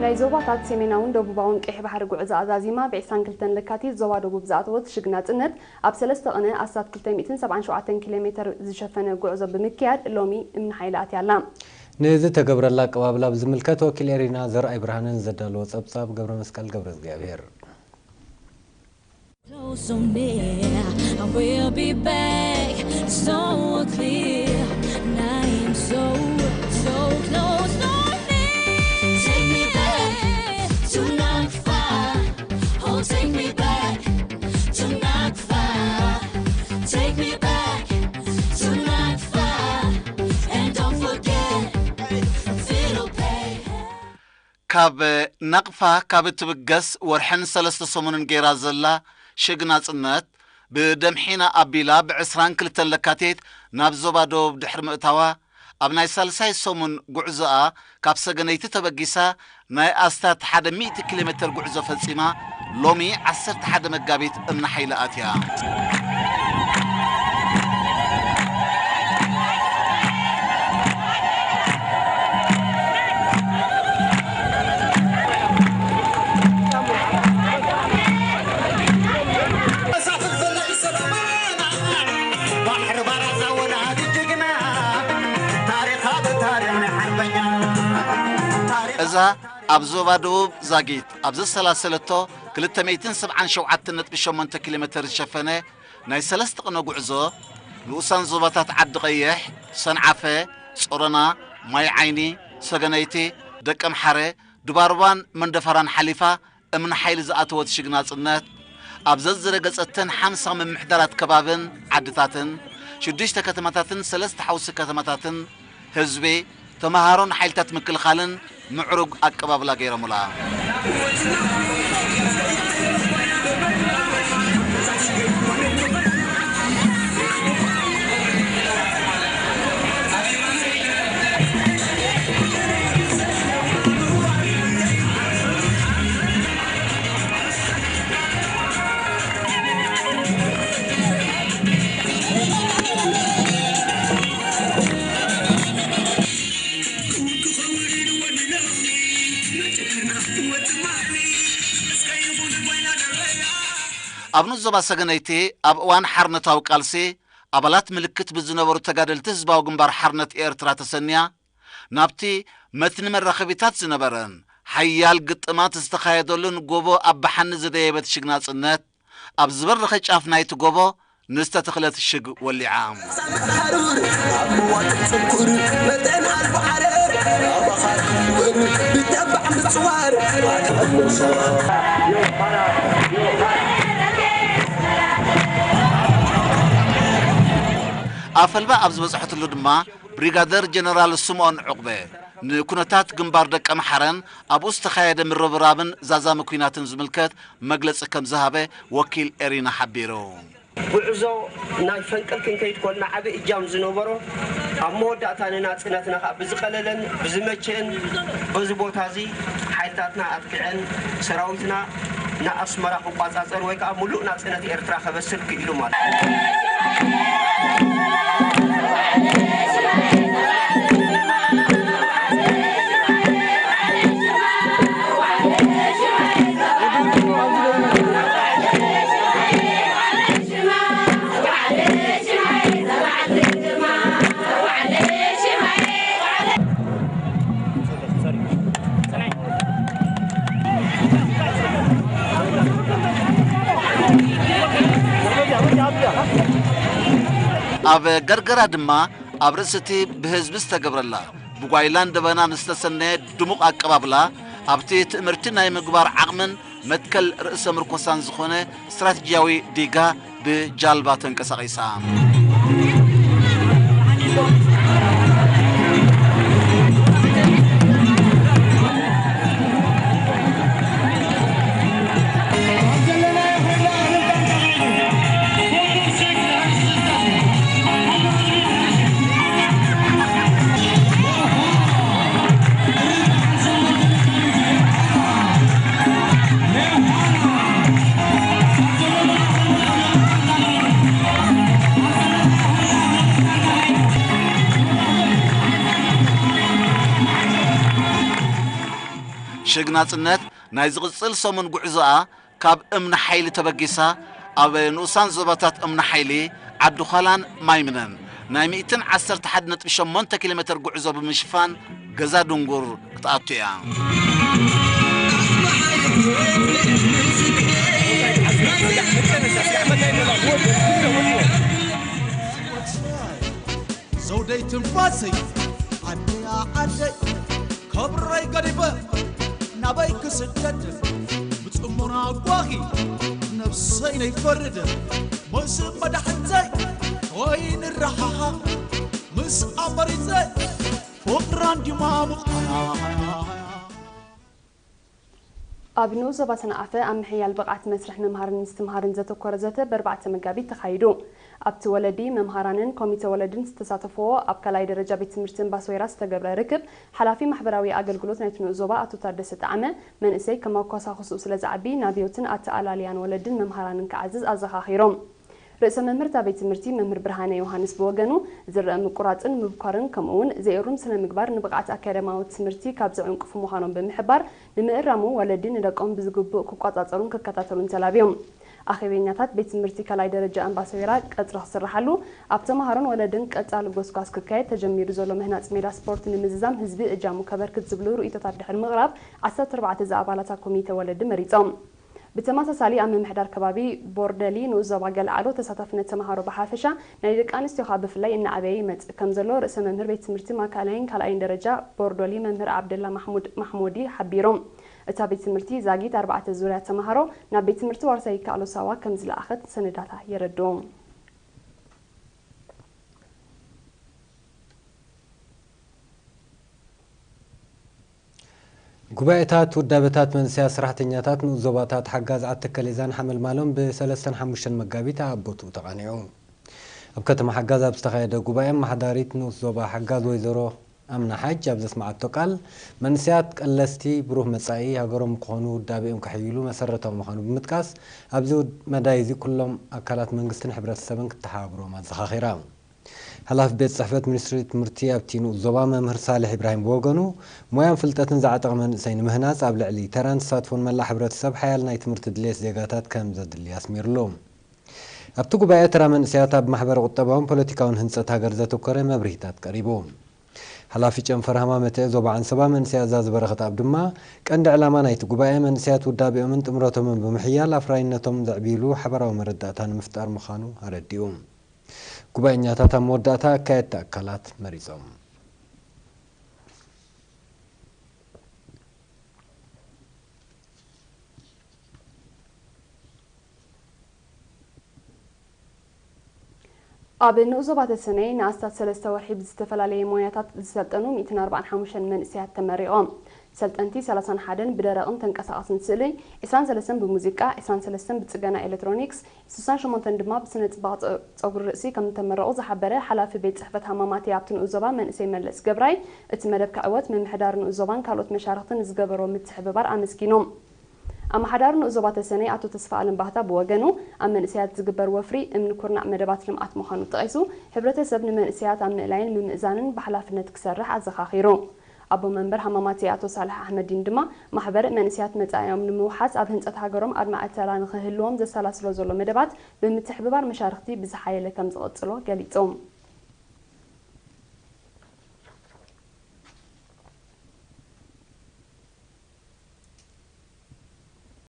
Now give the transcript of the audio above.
ናይ ዞባታት ሰሜናውን ደቡባውን ቀይሕ ባሕሪ ጉዕዞ ኣዛዚማ፣ ብ ዕስራን ክልተን ለካቲት ዞባ ደቡብ ዝኣተወት ሽግ ናጽነት፣ ኣብ ሰለስተ ቅነ ኣስታት ክልተ ሚእትን ሰብዓን ሸውዓተን ኪሎ ሜተር ዝሸፈነ ጉዕዞ ብምክያድ፣ ሎሚ እምኒ ሓይሊ ኣትያ ኣላ። ንዝተገብረላ ኣቀባብላ ብዝምልከት ወኪል ኤሪና ዘርኣይ ብርሃነ ንዘዳለዎ ጸብጻብ ገብረ መስቀል ገብረ እግዚኣብሔር። So, so near, and we'll be back so clear. And I am so, so close, so near. Take me back to Nakfa. Oh, take me back to Nakfa. Take me back to Nakfa. And don't forget, it'll pay. ካብ ናቕፋ ካብ እትብገስ ወርሕን ሰለስተ ሰሙንን ገይራ ዘላ ሽግ ናጽነት፣ ብደምሒና ኣቢላ ብ ዕስራን ክልተን ለካቲት ናብ ዞባ ደቡብ ድሕሪ ምእታዋ፣ ኣብ ናይ ሳልሳይ ሰሙን ጉዕዞኣ ካብ ሰገነይቲ ተበጊሳ ናይ ኣስታት ሓደ ሚእቲ ኪሎ ሜተር ጉዕዞ ፈጺማ፣ ሎሚ ዓሰርተ ሓደ መጋቢት እምኒ ሓይሊ ኣትያ። እዛ ኣብ ዞባ ደቡብ ዛጊት ኣብ ዘሰላሰለቶ ክልተ ሚእትን ሰብዓን ሸውዓተን ነጥቢ ሸሞንተ ኪሎ ሜተር ዝሸፈነ ናይ ሰለስተ ቅነ ጉዕዞ፣ ንኡሳን ዞባታት ዓዲ ቀይሕ፣ ሰንዓፈ፣ ጾሮና፣ ማይ ዓይኒ፣ ሰገነይቲ፣ ደቀምሓረ፣ ድባርባን መንደፈራን ሓሊፋ እምኒ ሓይሊ ዝኣተወት ሽግ ናጽነት፣ ኣብ ዘዝረገጸተን ሓምሳ ምምሕዳራት ከባብን ዓድታትን፣ ሽዱሽተ ከተማታትን ሰለስተ ሓውሲ ከተማታትን፣ ህዝቢ፣ ተመሃሮን ሓይልታት ምክልኻልን ምዕሩግ ኣቀባብላ ገይሮምላ። ኣብ ንዞባ ሰገነይቲ ኣብ እዋን ሓርነታዊ ቃልሲ ኣባላት ምልክት ብዝነበሩ ተጋደልቲ ህዝባዊ ግንባር ሓርነት ኤርትራ ተሰንያ፣ ናብቲ መትኒ መራኸቢታት ዝነበረን ሓያል ግጥማት ዝተኻየደሉን ጎቦ ኣባሓኒ ዝደየበት ሽግ ናጽነት፣ ኣብ ዝበረኸ ጫፍ ናይቲ ጎቦ ንዝተተኽለት ሽግ ወሊዓ። ኣፈልባ ኣብ ዝበጽሐትሉ ድማ፣ ብሪጋደር ጀነራል ስምኦን ዑቕበ ንኩነታት ግንባር ደቀምሓረን ኣብኡ ዝተኻየደ ምርብራብን ዛዛሚ ኲናትን ዝምልከት መግለጺ ከም ዝሃበ ወኪል ኤሪና ሓቢሩ። ጉዕዞ ናይ ፈንቅል ክንከይድ ኮልና ዓቢ እጃም ዝነበሮ፣ ኣብ መወዳእታ ንናጽነትና ከኣ ብዝቐለለን ብዝመቸእን በዚ ቦታ እዚ ሓይልታትና ኣጥቂዐን ሰራዊትና ንኣስመራ ክቋጻጸር ወይ ከኣ ምሉእ ናጽነት ኤርትራ ከበስር ክኢሉ ማለት እዩ። ኣብ ገርገራ ድማ ኣብ ርእሲ እቲ ብህዝቢ ዝተገብረላ ብጓይላን ደበናን ዝተሰነየ ድሙቕ ኣቀባብላ፣ ኣብቲ ትእምርቲ ናይ ምግባር ዓቕምን መትከል ርእሰ ምርኮሳን ዝኾነ ስትራቴጂያዊ ዲጋ ብጃልባ ተንቀሳቒሳ። ሽግ ናጽነት ናይ ዝቕጽል ሰሙን ጉዕዞኣ ካብ እምኒ ሓይሊ ተበጊሳ ኣብ ንኡሳን ዞባታት እምኒ ሓይሊ ዓዲ ዃላን ማይምነን ናይ ሚእትን ዓሰርተ ሓደ ነጥቢ ሸሞንተ ኪሎ ሜትር ጉዕዞ ብምሽፋን ገዛ ድንጉር ክትኣቱ እያ። ዘውደይ ትንፋሰይ ዓደያ ዓደይ ከብረይ ገዲፈ ናበይ ክስደድ ብጽሞና ጓኺ ነብሰይ ነይፈርድ ምስ መዳሕንተይ ኮይንረሓሓቕ ምስ ኣመሪጸይ ፍቕራን ዲማሙቕ ኣብ ንኡስ ዞባ ሰንዓፈ ኣብ ምሕያል ብቕዓት መስርሕ ምምሃርን ምስትምሃርን ዘተኮረ ዘተ ብኣርባዕተ መጋቢት ተኻይዱ። ኣብቲ ወለዲ፣ መምሃራንን ኮሚተ ወለድን ዝተሳተፍዎ ኣብ ካልኣይ ደረጃ ቤት ትምህርቲ እምባሰወይራ ዝተገብረ ርክብ፣ ሓላፊ ማሕበራዊ ኣገልግሎት ናይቲ ንኡስ ዞባ ኣቶ ታደሰ ጠዓመ፣ መንእሰይ ከም ኣኳሳኹስኡ ስለ ዝዓቢ፣ ናብዮትን ኣተኣላልያን ወለድን መምሃራንን ክዓዝዝ ኣዘኻኺሮም። ርእሰ መምህር እታ ቤት ትምህርቲ መምህር ብርሃነ ዮሃንስ ብወገኑ፣ ዝረኣ ምቁራጽን ምብኳርን ከምኡውን ዘይእሩም ስነ ምግባር ንብቕዓት ኣካዳሚያዊ ትምህርቲ ካብ ዘዕንቅፉ ምዃኖም ብምሕባር፣ ንምእራሙ ወለዲ ንደቆም ብዝግቡእ ክቋጻጸሩን ክከታተሉን ተላብዮም። ኣኼበኛታት ቤት ትምህርቲ ካልኣይ ደረጃ እምባሰዊራ ቀጽሪ ክስርሓሉ፣ ኣብ ተምሃሮን ወለድን ቀጻሊ ጎስጓስ ክካየድ፣ ተጀሚሩ ዘሎ ምህናጽ ሜዳ ስፖርት ንምዝዛም ህዝቢ እጃሙ ከበርክት ዝብሉ ርእይቶታት ድሕሪ ምቕራብ፣ ዓሰርተ ኣርባዕተ ዝኣባላታ ኮሚተ ወለዲ መሪጾም። ብተመሳሳሊ ኣብ ምምሕዳር ከባቢ ቦርደሊ ንኡስ ዞባ ገለዓዶ ተሳታፍነት ተምሃሮ ብሓፈሻ ናይ ደቂ ኣንስትዮ ከኣ ብፍላይ እናዓበየ ይመጽእ ከም ዘሎ ርእሰ መምህር ቤት ትምህርቲ ማእከላይን ካልኣይን ደረጃ ቦርዶሊ መምህር ዓብደላ ማሕሙድ ማሕሞዲ ሓቢሮም። እታ ቤት ትምህርቲ ዛጊት ኣርባዕተ ዙርያ ተምሃሮ ናብ ቤት ትምህርቲ ዋርሳይ ይከኣሎ ሳዋ ከም ዝለኣኸት ሰነዳታ የረድኡ። ጉባኤታት ውዳበታት መንእሰያት ሰራሕተኛታት ንኡስ ዞባታት ሓጋዝ ዓዲ ተከሌዛን ሓመልማሎን ብሰለስተን ሓሙሽተን መጋቢት ኣብ ቦትኡ ተቓኒዑ። ኣብ ከተማ ሓጋዝ ኣብ ዝተኻየደ ጉባኤ ኣመሓዳሪት ንኡስ ዞባ ሓጋዝ ወይዘሮ ኣምና ሓጅ ኣብ ዘስመዓቶ ቃል፣ መንእሰያት ቀለስቲ ብሩህ መጻኢ ሃገሮም ክኾኑ ውዳቤኦም ከሕይሉ መሰረታዊ ምዃኑ ብምጥቃስ፣ ኣብዚ መዳይ እዚ ኩሎም ኣካላት መንግስትን ሕብረተሰብን ክተሓባብሮም ኣዘኻኺራ። ሓላፊ ቤት ጽሕፈት ሚኒስትሪ ትምህርቲ ኣብቲ ንኡስ ዞባ መምህር ሳልሕ ኢብራሂም ብወገኑ፣ ሞያን ፍልጠትን ዝዓጠቐ መንእሰይ ንምህናጽ ኣብ ልዕሊ ተራን ተሳትፎን መላእ ሕብረተሰብ ሓያል ናይ ትምህርቲ ድሌት ዜጋታት ከም ዘድሊ ኣስሚርሉ። ኣብቲ ጉባኤ ተራ መንእሰያት ኣብ ማሕበረ ቁጠባውን ፖለቲካውን ህንጸት ሃገር ዘተኮረ መብርሂታት ቀሪቡ። ሓላፊ ጨንፈር ሃማመተ ዞባ ዓንሰባ መንእሰያት ዛዚ በረኸት ኣብ ድማ ቀንዲ ዕላማ ናይቲ ጉባኤ መንእሰያት ውዳቤኦምን ጥምረቶምን ብምሕያል ኣፍራይነቶም ዘዕብይሉ ሓበራዊ መረዳእታ ንምፍጣር ምዃኑ ኣረዲኡ። ጉባኤኛታት ኣብ መወዳእታ ኣካየድቲ ኣካላት መሪጾም። ኣብ ንኡስ ዞባ ተሰነይ ንኣስታት ሰለስተ ወርሒ ብዝተፈላለየ ሞያታት ዝሰልጠኑ ሚእትን ኣርባዓን ሓሙሽተን መንእሰያት ተመሪቖም። ሰልጠንቲ ሰላሳን ሓደን ብደረቕን ተንቀሳቓስን ስእሊ፣ ዕስራን ሰለስተን ብሙዚቃ፣ ዕስራን ሰለስተን ብጽገና ኤሌክትሮኒክስ፣ ስሳን ሸሞንተን ድማ ብስነ ጽባቕ ጸ- ጸጉሪ ርእሲ ከም ዝተመረቑ ዝሓበረ ሓላፊ ቤት ጽሕፈት ሃማማቴ ኣብቲ ንኡስ ዞባ መንእሰይ መለስ ገብራይ፣ እቲ መደብ ክዕወት ምምሕዳር ንኡስ ዞባን ካልኦት መሻርኽትን ንዝገበሮ ምትሕብባር ኣመስጊኖም። ኣመሓዳሪ ንኡስ ዞባ ተሰነይ ኣቶ ተስፋኣለም ባህታ ብወገኑ፣ ኣብ መንእሰያት ዝግበር ወፍሪ እምኒ ኩርናዕ መደባት ልምዓት ምዃኑ ጠቒሱ፣ ሕብረተሰብ ንመንእሰያት ኣብ ምእላይን ምምእዛንን ብሓላፍነት ክሰርሕ ኣዘኻኺሩ። ኣቦ መንበር ሃማማቴ ኣቶ ሳልሕ ኣሕመዲን ድማ፣ ማሕበር መንእሰያት መጻኢኦም ንምውሓስ ኣብ ህንጸት ሃገሮም ኣድማዒ ተራ ንኽህልዎም ዘሰላስሎ ዘሎ መደባት ብምትሕብባር መሻርኽቲ ብዝሓየለ ከም ዝቕጽሎ ገሊጾም።